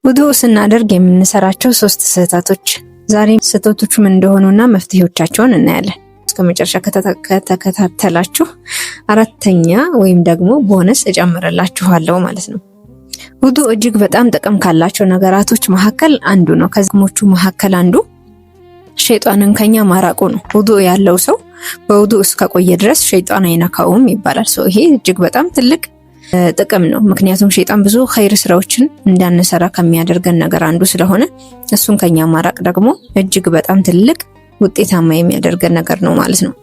ውዱእ ስናደርግ የምንሰራቸው ሶስት ስህተቶች። ዛሬ ስህተቶቹ ምን እንደሆኑና መፍትሄዎቻቸውን እናያለን። እስከ መጨረሻ ከተከታተላችሁ አራተኛ ወይም ደግሞ ቦነስ እጨምርላችኋለሁ ማለት ነው። ውዱእ እጅግ በጣም ጥቅም ካላቸው ነገራቶች መካከል አንዱ ነው። ከጥቅሞቹ መካከል አንዱ ሸይጣንን ከኛ ማራቁ ነው። ውዱእ ያለው ሰው በውዱእ እስከቆየ ድረስ ሸይጣን አይነካውም ይባላል። ሰው ይሄ እጅግ በጣም ትልቅ ጥቅም ነው። ምክንያቱም ሸይጣን ብዙ ኸይር ስራዎችን እንዳንሰራ ከሚያደርገን ነገር አንዱ ስለሆነ እሱን ከኛ ማራቅ ደግሞ እጅግ በጣም ትልቅ ውጤታማ የሚያደርገን ነገር ነው ማለት ነው።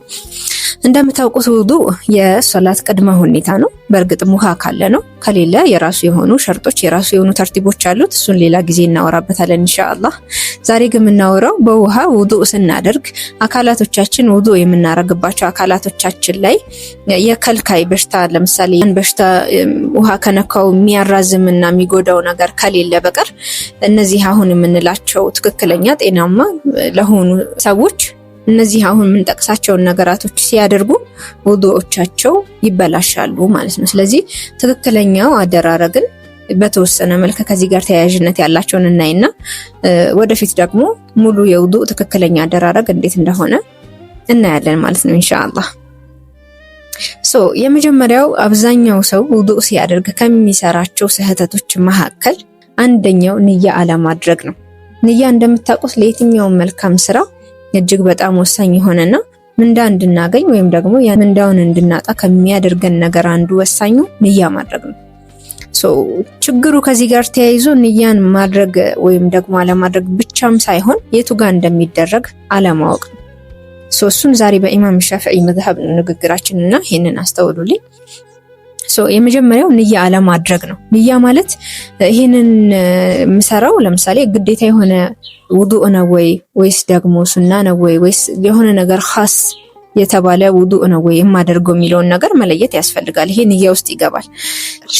እንደምታውቁት ውዱእ የሶላት ቅድመ ሁኔታ ነው። በእርግጥም ውሃ ካለ ነው። ከሌለ የራሱ የሆኑ ሸርጦች፣ የራሱ የሆኑ ተርቲቦች አሉት። እሱን ሌላ ጊዜ እናወራበታለን ኢንሻአላህ። ዛሬ ግን የምናወራው በውሃ ውዱእ ስናደርግ አካላቶቻችን ውዱእ የምናረግባቸው አካላቶቻችን ላይ የከልካይ በሽታ፣ ለምሳሌ በሽታ ውሃ ከነካው የሚያራዝምና የሚጎዳው ነገር ከሌለ በቀር እነዚህ አሁን የምንላቸው ትክክለኛ ጤናማ ለሆኑ ሰዎች እነዚህ አሁን የምንጠቅሳቸውን ነገራቶች ሲያደርጉ ውዱኦቻቸው ይበላሻሉ ማለት ነው። ስለዚህ ትክክለኛው አደራረግን በተወሰነ መልክ ከዚህ ጋር ተያያዥነት ያላቸውን እናይና ወደፊት ደግሞ ሙሉ የውዱእ ትክክለኛ አደራረግ እንዴት እንደሆነ እናያለን ማለት ነው ኢንሻአላህ። So የመጀመሪያው አብዛኛው ሰው ውዱእ ሲያደርግ ከሚሰራቸው ስህተቶች መካከል አንደኛው ንያ አለማድረግ ነው። ንያ እንደምታውቁት ለየትኛውም መልካም ስራ እጅግ በጣም ወሳኝ የሆነና ምንዳ እንድናገኝ ወይም ደግሞ ምንዳውን እንድናጣ ከሚያደርገን ነገር አንዱ ወሳኙ ንያ ማድረግ ነው። So ችግሩ ከዚህ ጋር ተያይዞ ንያን ማድረግ ወይም ደግሞ አለማድረግ ብቻም ሳይሆን የቱ ጋር እንደሚደረግ አለማወቅ ነው። So እሱን ዛሬ በኢማም ሻፊዒ መዝሀብ ነው ንግግራችን እና ይሄንን አስተውሉልኝ። So የመጀመሪያው ንያ አለማድረግ ነው። ንያ ማለት ይሄንን የምሰራው ለምሳሌ ግዴታ የሆነ ውዱእ ነው ወይ ወይስ ደግሞ ሱና ነው ወይ ወይስ የሆነ ነገር ኻስ የተባለ ውዱእ ነው ወይ የማደርገው የሚለውን ነገር መለየት ያስፈልጋል። ይሄ ንያ ውስጥ ይገባል።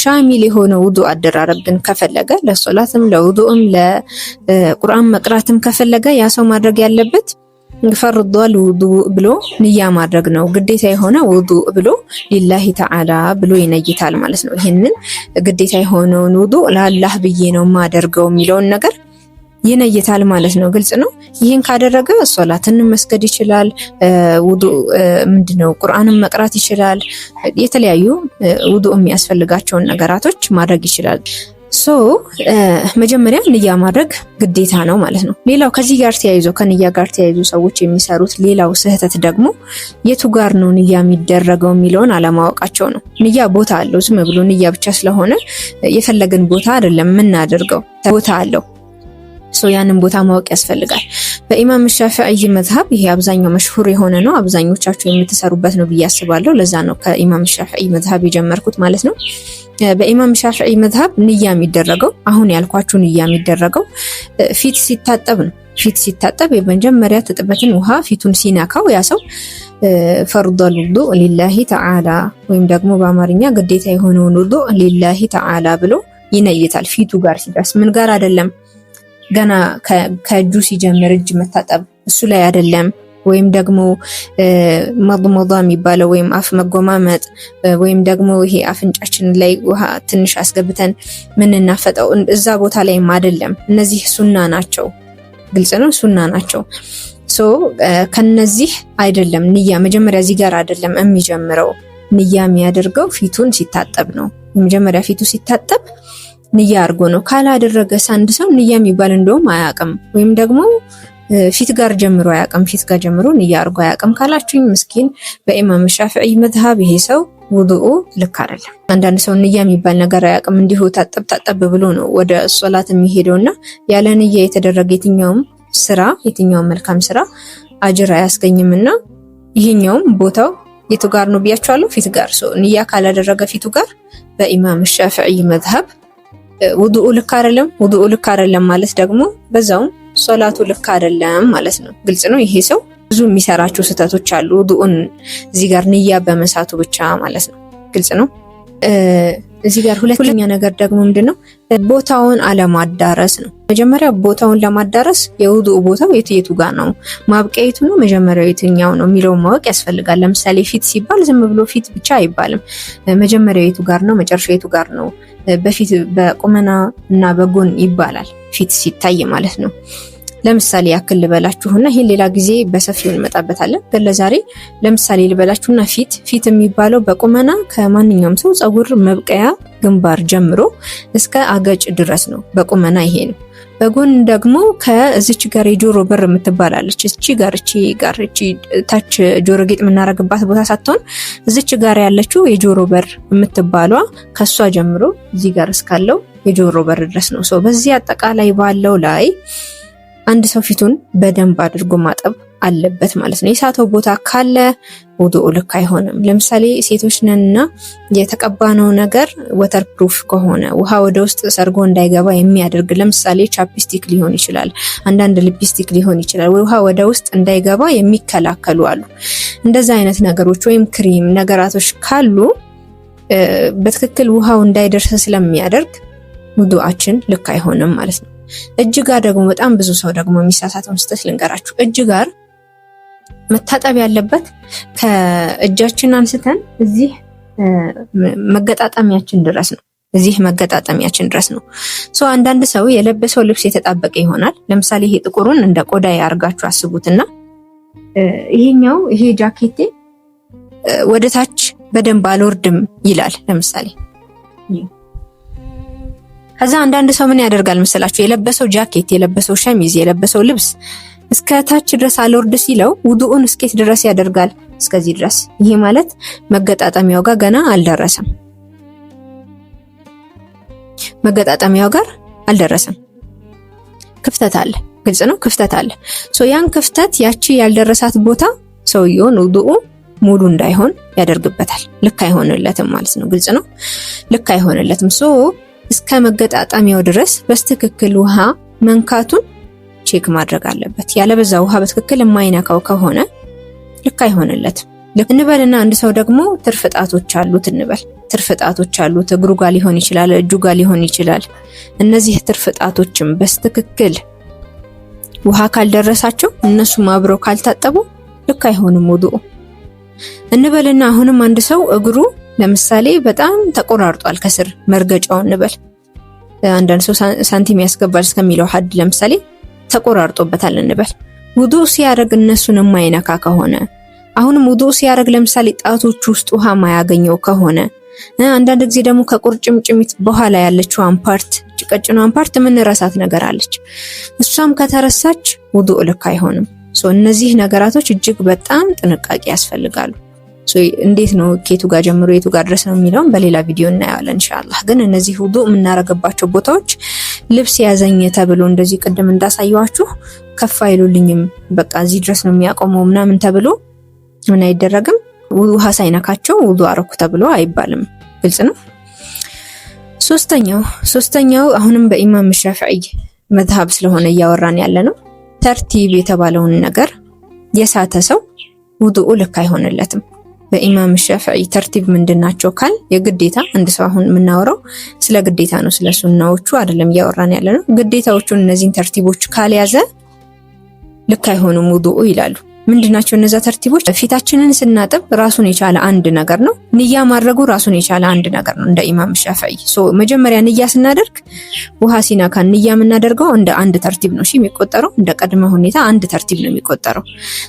ሻሚል የሆነ ውዱእ አደራረግ ግን ከፈለገ ለሶላትም፣ ለውዱእም፣ ለቁርአን መቅራትም ከፈለገ ያ ሰው ማድረግ ያለበት ፈርዷል ውዱእ ብሎ ንያ ማድረግ ነው። ግዴታ የሆነ ውዱእ ብሎ ሊላሂ ተዓላ ብሎ ይነይታል ማለት ነው። ይህንን ግዴታ የሆነውን ውዱእ ለአላህ ብዬ ነው የማደርገው የሚለውን ነገር ይነይታል ማለት ነው። ግልጽ ነው። ይህን ካደረገ ሶላትን መስገድ ይችላል። ውዱእ ምንድነው ቁርአንን መቅራት ይችላል። የተለያዩ ውዱእ የሚያስፈልጋቸውን ነገራቶች ማድረግ ይችላል። So መጀመሪያ ንያ ማድረግ ግዴታ ነው ማለት ነው። ሌላው ከዚህ ጋር ተያይዞ፣ ከንያ ጋር ተያይዞ ሰዎች የሚሰሩት ሌላው ስህተት ደግሞ የቱ ጋር ነው ንያ የሚደረገው የሚለውን አለማወቃቸው ነው። ንያ ቦታ አለው። ዝም ብሎ ንያ ብቻ ስለሆነ የፈለግን ቦታ አይደለም የምናደርገው፣ ቦታ አለው። So ያንን ቦታ ማወቅ ያስፈልጋል። በኢማም ሻፊዒ መዝሀብ ይሄ አብዛኛው መሽሁር የሆነ ነው። አብዛኞቻችሁ የምትሰሩበት ነው ብዬ አስባለሁ። ለዛ ነው ከኢማም ሻፊዒ መዝሀብ የጀመርኩት ማለት ነው። በኢማም ሻፊዒ መዝሀብ ንያ የሚደረገው፣ አሁን ያልኳችሁ ንያ የሚደረገው ፊት ሲታጠብ ነው። ፊት ሲታጠብ የመጀመሪያ ትጥበትን ውሃ ፊቱን ሲነካው ያ ሰው ፈርዷል ውዱእ ሊላሂ ተዓላ ወይም ደግሞ በአማርኛ ግዴታ የሆነውን ውዱእ ሊላሂ ተዓላ ብሎ ይነይታል። ፊቱ ጋር ሲደርስ፣ ምን ጋር አይደለም፣ ገና ከእጁ ሲጀምር እጅ መታጠብ እሱ ላይ አይደለም፣ ወይም ደግሞ መድመዳ የሚባለው ወይም አፍ መጎማመጥ ወይም ደግሞ ይሄ አፍንጫችን ላይ ውሃ ትንሽ አስገብተን ምንናፈጠው እዛ ቦታ ላይም አይደለም። እነዚህ ሱና ናቸው። ግልጽ ነው፣ ሱና ናቸው። So ከነዚህ አይደለም ንያ፣ መጀመሪያ እዚህ ጋር አይደለም የሚጀምረው። ንያ የሚያደርገው ፊቱን ሲታጠብ ነው። የመጀመሪያ ፊቱ ሲታጠብ ንያ አድርጎ ነው። ካላደረገ አንድ ሰው ንያ የሚባል እንደውም አያውቅም፣ ወይም ደግሞ ፊት ጋር ጀምሮ አያውቅም፣ ፊት ጋር ጀምሮ ንያ አድርጎ አያውቅም ካላችሁኝ ምስኪን፣ በኢማም ሻፊዒ መዝሀብ ይሄ ሰው ውዱኡ ልክ አይደለም። አንዳንድ ሰው ንያ የሚባል ነገር አያውቅም፣ እንዲሁ ታጠብ ታጠብ ብሎ ነው ወደ ሶላት የሚሄደውና ያለ ንያ የተደረገ የትኛውም ስራ፣ የትኛውም መልካም ስራ አጅር አያስገኝምና ይሄኛውም ቦታው የቱ ጋር ነው ብያችኋለሁ? ፊት ጋር። So ንያ ካላደረገ ፊቱ ጋር በኢማም ሻፊዒ መዝሀብ ውዱኡ ልክ አይደለም። ውዱኡ ልክ አይደለም ማለት ደግሞ በዛውም ሶላቱ ልክ አይደለም ማለት ነው። ግልጽ ነው። ይሄ ሰው ብዙ የሚሰራቸው ስህተቶች አሉ። ውዱኡን እዚህ ጋር ንያ በመሳቱ ብቻ ማለት ነው። ግልጽ ነው። እዚህ ጋር ሁለተኛ ነገር ደግሞ ምንድነው ቦታውን አለማዳረስ ነው። መጀመሪያ ቦታውን ለማዳረስ የውዱእ ቦታው የቱ የቱ ጋር ነው፣ ማብቂያ የቱ ነው፣ መጀመሪያው የትኛው ነው የሚለውን ማወቅ ያስፈልጋል። ለምሳሌ ፊት ሲባል ዝም ብሎ ፊት ብቻ አይባልም። መጀመሪያው የቱ ጋር ነው፣ መጨረሻው የቱ ጋር ነው፣ በፊት በቁመና እና በጎን ይባላል ፊት ሲታይ ማለት ነው። ለምሳሌ ያክል ልበላችሁና ይሄን ሌላ ጊዜ በሰፊው እንመጣበታለን። ግን ለዛሬ ለምሳሌ ልበላችሁና ፊት ፊት የሚባለው በቁመና ከማንኛውም ሰው ፀጉር መብቀያ ግንባር ጀምሮ እስከ አገጭ ድረስ ነው። በቁመና ይሄ ነው። በጎን ደግሞ ከዚች ጋር የጆሮ በር የምትባላለች እቺ ጋር እቺ ጋር እቺ ታች ጆሮ ጌጥ የምናረግባት ቦታ ሳትሆን እዚች ጋር ያለችው የጆሮ በር የምትባሏ ከሷ ጀምሮ እዚህ ጋር እስካለው የጆሮ በር ድረስ ነው። So በዚህ አጠቃላይ ባለው ላይ አንድ ሰው ፊቱን በደንብ አድርጎ ማጠብ አለበት ማለት ነው። የሳተው ቦታ ካለ ውዱኡ ልክ አይሆንም። ለምሳሌ ሴቶች ነንና የተቀባነው ነገር waterproof ከሆነ ውሃ ወደ ውስጥ ሰርጎ እንዳይገባ የሚያደርግ ለምሳሌ chapstick ሊሆን ይችላል፣ አንዳንድ ሊፕስቲክ ሊሆን ይችላል። ውሃ ወደ ውስጥ እንዳይገባ የሚከላከሉ አሉ። እንደዛ አይነት ነገሮች ወይም ክሪም ነገራቶች ካሉ በትክክል ውሃው እንዳይደርስ ስለሚያደርግ ውዱአችን ልክ አይሆንም ማለት ነው። እጅ ጋር ደግሞ በጣም ብዙ ሰው ደግሞ የሚሳሳተውን ስህተት ልንገራችሁ። እጅ ጋር መታጠብ ያለበት ከእጃችን አንስተን እዚህ መገጣጠሚያችን ድረስ ነው። እዚህ መገጣጠሚያችን ድረስ ነው። So አንዳንድ ሰው የለበሰው ልብስ የተጣበቀ ይሆናል። ለምሳሌ ይሄ ጥቁሩን እንደ ቆዳ ያርጋችሁ አስቡትና ይሄኛው ይሄ ጃኬቴ ወደ ታች በደንብ አልወርድም ይላል ለምሳሌ። ከዛ አንዳንድ ሰው ምን ያደርጋል መሰላችሁ? የለበሰው ጃኬት፣ የለበሰው ሸሚዝ፣ የለበሰው ልብስ እስከ ታች ድረስ አልወርድ ሲለው ውዱኡን እስኬት ድረስ ያደርጋል፣ እስከዚህ ድረስ። ይሄ ማለት መገጣጠሚያው ጋር ገና አልደረሰም። መገጣጠሚያው ጋር አልደረሰም። ክፍተት አለ። ግልጽ ነው። ክፍተት አለ። So ያን ክፍተት ያቺ ያልደረሳት ቦታ ሰውየውን ውዱኡ ሙሉ እንዳይሆን ያደርግበታል። ልክ አይሆንለትም ማለት ነው። ግልጽ ነው። ልክ አይሆንለትም። So እስከ መገጣጠሚያው ድረስ በትክክል ውሃ መንካቱን check ማድረግ አለበት። ያለበዛ ውሃ በትክክል የማይነካው ከሆነ ልክ አይሆንለትም። እንበልና አንድ ሰው ደግሞ ትርፍ ጣቶች አሉት እንበል። ትርፍ ጣቶች አሉት፣ እግሩ ጋር ሊሆን ይችላል፣ እጁ ጋር ሊሆን ይችላል። እነዚህ ትርፍ ጣቶችም በትክክል ውሃ ካልደረሳቸው እነሱም አብረው ካልታጠቡ ልክ አይሆንም ውዱኡ። እንበልና አሁንም አንድ ሰው እግሩ ለምሳሌ በጣም ተቆራርጧል ከስር መርገጫው እንበል፣ አንዳንድ ሰው ሳንቲም ያስገባል እስከሚለው ሀድ ለምሳሌ ተቆራርጦበታል እንበል። ውዱእ ሲያደርግ እነሱን የማይነካ ከሆነ አሁንም ውዱእ ሲያደርግ ለምሳሌ ጣቶች ውስጥ ውሃ ማያገኘው ከሆነ አንዳንድ ጊዜ ደግሞ ከቁርጭምጭሚት በኋላ ያለችዋን part ቀጭኗን part የምንረሳት ነገር አለች። እሷም ከተረሳች ውዱእ ልክ አይሆንም። እነዚህ ነገራቶች እጅግ በጣም ጥንቃቄ ያስፈልጋሉ። እንዴት ነው ኬቱ ጋር ጀምሮ የቱ ጋር ድረስ ነው የሚለውን በሌላ ቪዲዮ እናየዋለን ኢንሻአላህ። ግን እነዚህ ውዱእ የምናረግባቸው ቦታዎች ልብስ ያዘኝ ተብሎ እንደዚህ ቅድም እንዳሳየዋችሁ ከፍ አይሉልኝም፣ በቃ እዚህ ድረስ ነው የሚያቆመው ምናምን ተብሎ ምን አይደረግም። ውሃ ሳይነካቸው ውዱእ አረኩ ተብሎ አይባልም። ግልጽ ነው። ሶስተኛው አሁንም በኢማም ሻፊዒ መዝሀብ ስለሆነ እያወራን ያለ ነው። ተርቲብ የተባለውን ነገር የሳተ ሰው ውዱኡ ልክ አይሆንለትም። በኢማም ሻፊዒ ተርቲብ ምንድናቸው ካል የግዴታ አንድ ሰው አሁን የምናወራው ስለ ግዴታ ነው፣ ስለ ሱናዎቹ አይደለም እያወራን ያለ ነው። ግዴታዎቹን እነዚህን ተርቲቦች ካልያዘ ልክ አይሆኑም ውዱኡ ይላሉ። ምንድናቸው እነዛ ተርቲቦች? ፊታችንን ስናጥብ ራሱን የቻለ አንድ ነገር ነው። ንያ ማድረጉ ራሱን የቻለ አንድ ነገር ነው። እንደ ኢማም ሻፊዒ so መጀመሪያ ንያ ስናደርግ ውሃ ሲነካ ንያ የምናደርገው እንደ አንድ ተርቲብ ነው የሚቆጠረው። እንደ ቅድመ ሁኔታ አንድ ተርቲብ ነው የሚቆጠረው።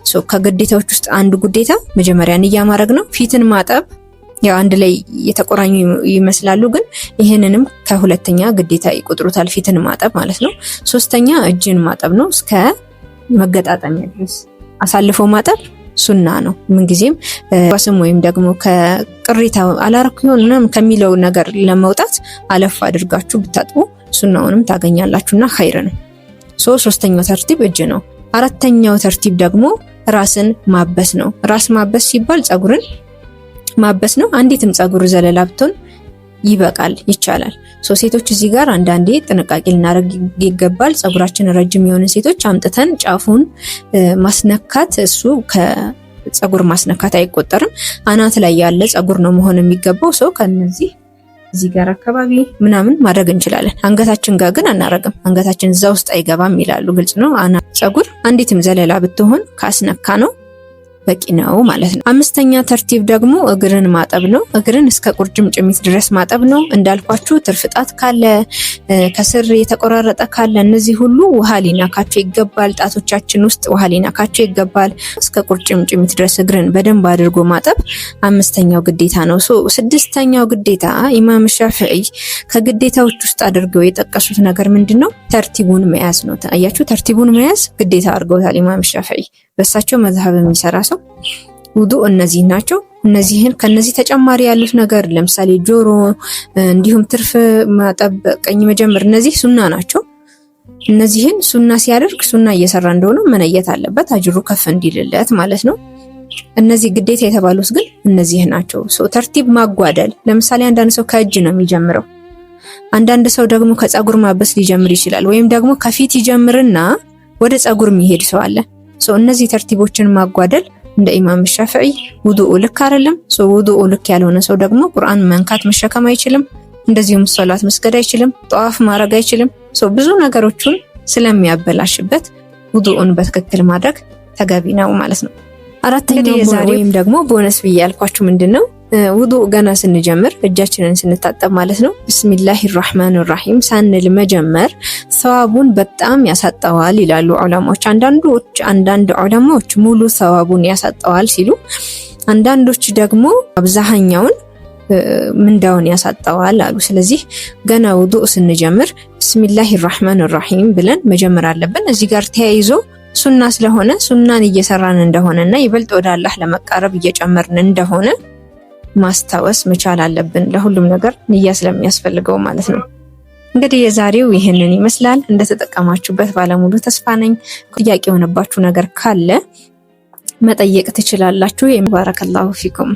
So ከግዴታዎች ውስጥ አንዱ ግዴታ መጀመሪያ ንያ ማድረግ ነው። ፊትን ማጠብ ያው አንድ ላይ የተቆራኙ ይመስላሉ፣ ግን ይህንንም ከሁለተኛ ግዴታ ይቆጥሩታል። ፊትን ማጠብ ማለት ነው። ሶስተኛ እጅን ማጠብ ነው እስከ መገጣጠሚያ ድረስ አሳልፎ ማጠብ ሱና ነው። ምንጊዜም ስም ወይም ደግሞ ከቅሬታ አላረኩ ይሆን ምናምን ከሚለው ነገር ለመውጣት አለፍ አድርጋችሁ ብታጥቡ ሱናውንም ታገኛላችሁና ኸይር ነው። So ሶስተኛው ተርቲብ እጅ ነው። አራተኛው ተርቲብ ደግሞ ራስን ማበስ ነው። ራስ ማበስ ሲባል ፀጉርን ማበስ ነው። አንዲትም ፀጉር ዘለላ ብትሆን ይበቃል፣ ይቻላል። So ሴቶች እዚህ ጋር አንዳንዴ ጥንቃቄ ልናደርግ ይገባል። ፀጉራችን ረጅም የሆነ ሴቶች አምጥተን ጫፉን ማስነካት እሱ ከፀጉር ማስነካት አይቆጠርም። አናት ላይ ያለ ፀጉር ነው መሆን የሚገባው። So ከነዚህ እዚህ ጋር አካባቢ ምናምን ማድረግ እንችላለን። አንገታችን ጋር ግን አናረግም። አንገታችን እዛ ውስጥ አይገባም ይላሉ። ግልጽ ነው። ፀጉር አንዲትም ዘለላ ብትሆን ካስነካ ነው በቂ ነው ማለት ነው። አምስተኛ ተርቲብ ደግሞ እግርን ማጠብ ነው። እግርን እስከ ቁርጭምጭሚት ድረስ ማጠብ ነው። እንዳልኳችሁ ትርፍ ጣት ካለ፣ ከስር የተቆራረጠ ካለ እነዚህ ሁሉ ውሃ ሊነካቸው ይገባል። ጣቶቻችን ውስጥ ውሃ ሊነካቸው ይገባል። እስከ ቁርጭምጭሚት ድረስ እግርን በደንብ አድርጎ ማጠብ አምስተኛው ግዴታ ነው። ስድስተኛው ግዴታ ኢማም ሻፊዒ ከግዴታዎች ውስጥ አድርገው የጠቀሱት ነገር ምንድን ነው? ተርቲቡን መያዝ ነው። አያችሁ፣ ተርቲቡን መያዝ ግዴታ አድርገውታል ኢማም ሻፊዒ። በእሳቸው መዝሀብ የሚሰራ ሰው ውዱእ እነዚህ ናቸው። እነዚህን ከነዚህ ተጨማሪ ያሉት ነገር ለምሳሌ ጆሮ፣ እንዲሁም ትርፍ ማጠብ፣ ቀኝ መጀመር እነዚህ ሱና ናቸው። እነዚህን ሱና ሲያደርግ ሱና እየሰራ እንደሆነ መነየት አለበት፣ አጅሩ ከፍ እንዲልለት ማለት ነው። እነዚህ ግዴታ የተባሉት ግን እነዚህ ናቸው። ተርቲብ ማጓደል ለምሳሌ አንዳንድ ሰው ከእጅ ነው የሚጀምረው። አንዳንድ ሰው ደግሞ ከፀጉር ማበስ ሊጀምር ይችላል። ወይም ደግሞ ከፊት ይጀምርና ወደ ፀጉር የሚሄድ ሰው አለ። እነዚህ ተርቲቦችን ማጓደል እንደ ኢማም ሻፊዒ ውዱኡ ልክ አይደለም። ውዱኡ ልክ ያልሆነ ሰው ደግሞ ቁርአን መንካት መሸከም አይችልም። እንደዚሁም ሶላት መስገድ አይችልም። ጠዋፍ ማድረግ አይችልም። ብዙ ነገሮቹን ስለሚያበላሽበት ውዱኡን በትክክል ማድረግ ተገቢ ነው ማለት ነው። አራተኛው ወይም ደግሞ ቦነስ ብዬ ያልኳችሁ ምንድን ነው? ውዱእ ገና ስንጀምር እጃችንን ስንታጠብ ማለት ነው بسم الله الرحمن الرحيم ሳንል መጀመር ሰዋቡን በጣም ያሳጠዋል ይላሉ ዑለማዎች። አንዳንድ ዑለማዎች ሙሉ ሰዋቡን ያሳጠዋል ሲሉ፣ አንዳንዶች ደግሞ አብዛኛውን ምንዳውን ያሳጠዋል አሉ። ስለዚህ ገና ውዱእ ስንጀምር بسم الله الرحمن الرحيم ብለን መጀመር አለብን። እዚህ ጋር ተያይዞ ሱና ስለሆነ ሱናን እየሰራን እንደሆነና ይበልጥ ወደ አላህ ለመቃረብ እየጨመርን እንደሆነ ማስታወስ መቻል አለብን። ለሁሉም ነገር ንያ ስለሚያስፈልገው ማለት ነው። እንግዲህ የዛሬው ይህንን ይመስላል። እንደተጠቀማችሁበት ባለሙሉ ተስፋ ነኝ። ጥያቄ የሆነባችሁ ነገር ካለ መጠየቅ ትችላላችሁ። بارك الله فيكم።